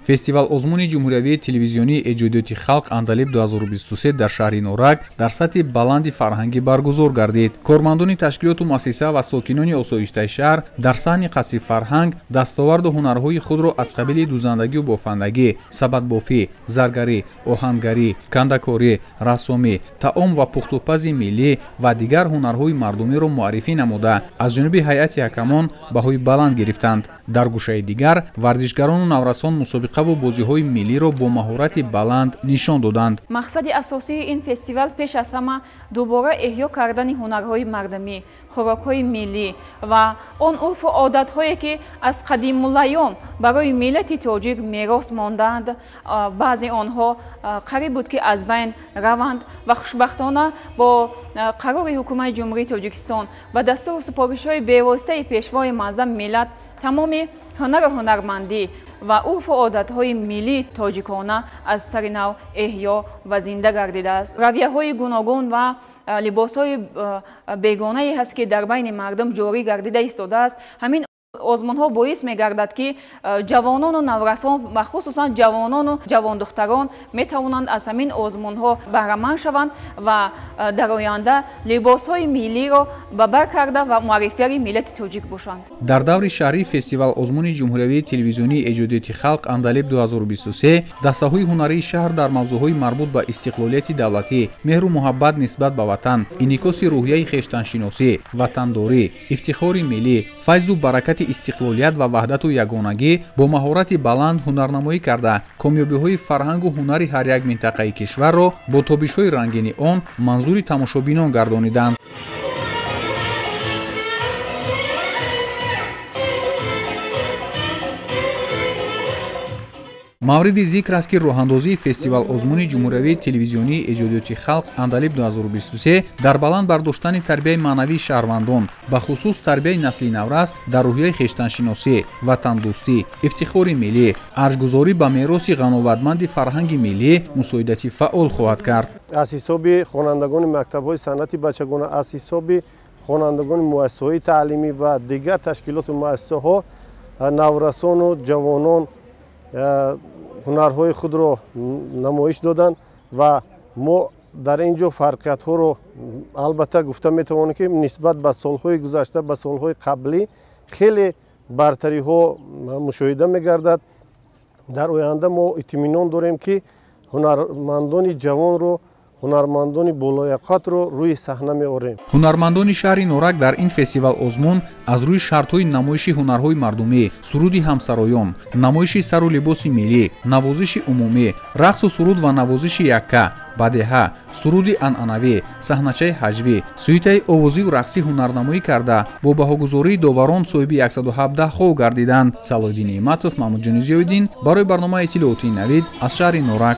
Фестивал озмуни ҷумҳуриявии телевизионии эҷодиёти халқ Андалиб 2023 дар шаҳри Норак дар сатҳи баланди фарҳангӣ баргузор гардид. Кормандони ташкилоту муассиса ва сокинони осоиштаи шаҳр дар саҳни қасри фарҳанг дастоварду ҳунарҳои худро аз қабили дузандагию бофандагӣ, сабадбофӣ, заргарӣ, оҳангарӣ, кандакорӣ, рассомӣ, таом ва пухтупази миллӣ ва дигар ҳунарҳои мардумиро муаррифӣ намуда, аз ҷониби ҳайати ҳакамон баҳои баланд гирифтанд. Дар гӯшаи дигар варзишгарону наврасон мусобиқаву бозиҳои миллиро бо маҳорати баланд нишон доданд. Мақсади асосии ин фестивал пеш аз ҳама дубора эҳё кардани ҳунарҳои мардумӣ, хӯрокҳои миллӣ ва он урфу одатҳое ки аз қадимулайём барои миллати тоҷик мерос мондаанд. Баъзе онҳо қариб буд ки аз байн раванд ва хушбахтона бо қарори ҳукумати Ҷумҳурии Тоҷикистон ва дастуру супоришҳои бевоситаи Пешвои муаззами миллат тамоми ҳунару ҳунармандӣ ва урфу одатҳои миллии тоҷикона аз сари нав эҳё ва зинда гардидааст. Равияҳои гуногун ва либосҳои бегонае ҳаст ки дар байни мардум ҷорӣ гардида истодааст. Ҳамин озмунҳо боис мегардад ки ҷавонону наврасон ва хусусан ҷавонону ҷавондухтарон метавонанд аз ҳамин озмунҳо баҳраманд шаванд ва дар оянда либосҳои миллиро ба бар карда ва муаррифгари миллати тоҷик бошанд. Дар даври шаҳрии фестивал озмуни ҷумҳуриявии телевизионии эҷодиёти халқ Андалиб 2023 дастаҳои ҳунарии шаҳр дар мавзӯъҳои марбут ба истиқлолияти давлатӣ, меҳру муҳаббат нисбат ба ватан, инъикоси рӯҳияи хештаншиносӣ, ватандорӣ, ифтихори миллӣ, файзу баракати истиқлолият ва ваҳдату ягонагӣ бо маҳорати баланд ҳунарнамоӣ карда, комёбиҳои фарҳангу ҳунари ҳар як минтақаи кишварро бо тобишҳои рангини он манзури тамошобинон гардониданд. Мавриди зикр аст ки роҳандозии фестивал озмуни ҷумҳуриявии телевизионии эҷодиёти халқ Андалиб 2023 дар баланд бардоштани тарбияи маънавии шаҳрвандон, бахусус тарбияи насли наврас дар рӯҳияи хештаншиносӣ, ватандӯстӣ, ифтихори миллӣ, арҷгузорӣ ба мероси ғановатманди фарҳанги миллӣ мусоидати фаъол хоҳад кард. Аз ҳисоби хонандагони мактабҳои санъати бачагона, аз ҳисоби хонандагони муассисаҳои таълимӣ ва дигар ташкилоту муассисаҳо наврасону ҷавонон ҳунарҳои худро намоиш доданд ва мо дар ин ҷо фарқиятҳоро албатта гуфта метавонем ки нисбат ба солҳои гузашта, ба солҳои қаблӣ хеле бартариҳо мушоҳида мегардад. Дар оянда мо итминон дорем ки ҳунармандони ҷавонро, ҳунармандони болояқатро рӯи саҳна меорем. Ҳунармандони шаҳри Норак дар ин фестивал озмун аз рӯи шартҳои намоиши ҳунарҳои мардумӣ, суруди ҳамсароён, намоиши сару либоси миллӣ, навозиши умумӣ, рақсу суруд ва навозиши якка, бадеҳа, суруди анъанавӣ, саҳначаи ҳаҷвӣ, суитаи овозию рақсӣ ҳунарнамоӣ карда, бо баҳогузории доварон соҳиби 117 хол гардиданд. Салоҳиддин Неъматов, Маҳмудҷони Зиёиддин барои барномаи иттилоотии Навид аз шаҳри Норак.